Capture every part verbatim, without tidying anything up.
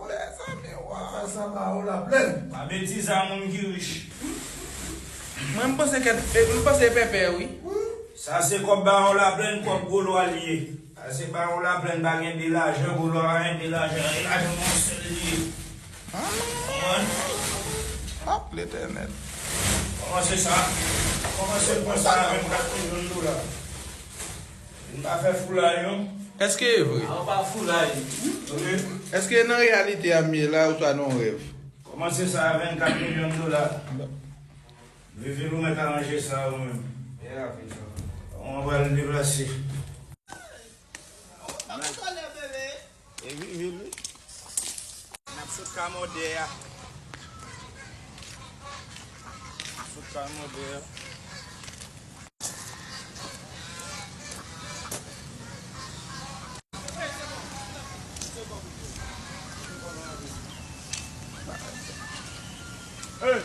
Mezanmi, w ap fè sa, Bawo Laplèn. Pa betize a moun ki rich. Mwen, m panse kèt, e, m panse pèpè, wi. Sa se kòb Bawo Laplèn, kòb Golwa li ye. Sa se Bawo Laplèn, pa gen de lajan, Golwa pa gen de lajan, e lajan nou sèl li ye. Konprann? Ap Letènèl. Kòmanse sa. Kòmanse pran sa a vennkat milyon dola. Vin pa fè foulay non. Èske e vre? A, ou pa foulay. Ok. Èske nan reyalite a m ye la, oswa nan yon rèv? Kòmanse sa a vennkat milyon dola. Vivi, ou mèt aranje sa ou menm. Mwen pral deplase. E Vivi, wi. N ap fout ka mòde a. Fout ka mòde a. Hey!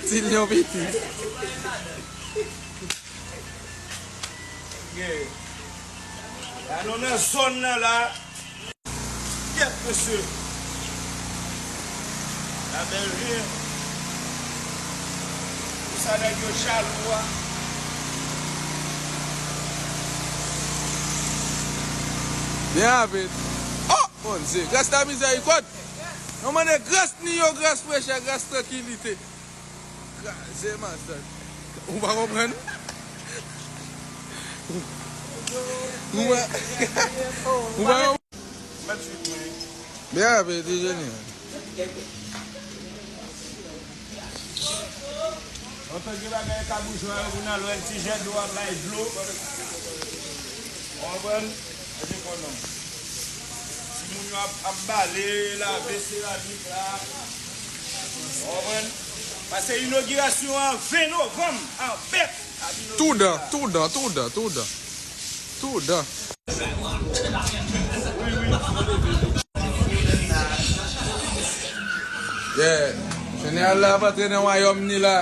Ti lyon piti. Yeah. La nou nan zòn nan la. Kèt mesye. La bèl vi. Pou sa nèg yo jalou a. Byen avèt. Oh! Bondye, gras la mizèrikòd. Nou mande gras ni yo, gras frechè, gras trankilite. Kraze mazak. Ou pa konprann? Ou pa, ou pa konprann? Byen avèt, ti jeni. Antanke bagay ka boujwa yo, pou n al wè ti jèt dlo ap bay dlo. Ou konprann? Epi konnen. Timoun yo ap, ap bale, lave seramik la. Ou konprann? Pase inogirasyon an ven novanm, an bèt. Tou dan, tou dan, tou dan, tou dan. Tou dan. Yeah. Jeneral la ap antre nan wayòm ni la.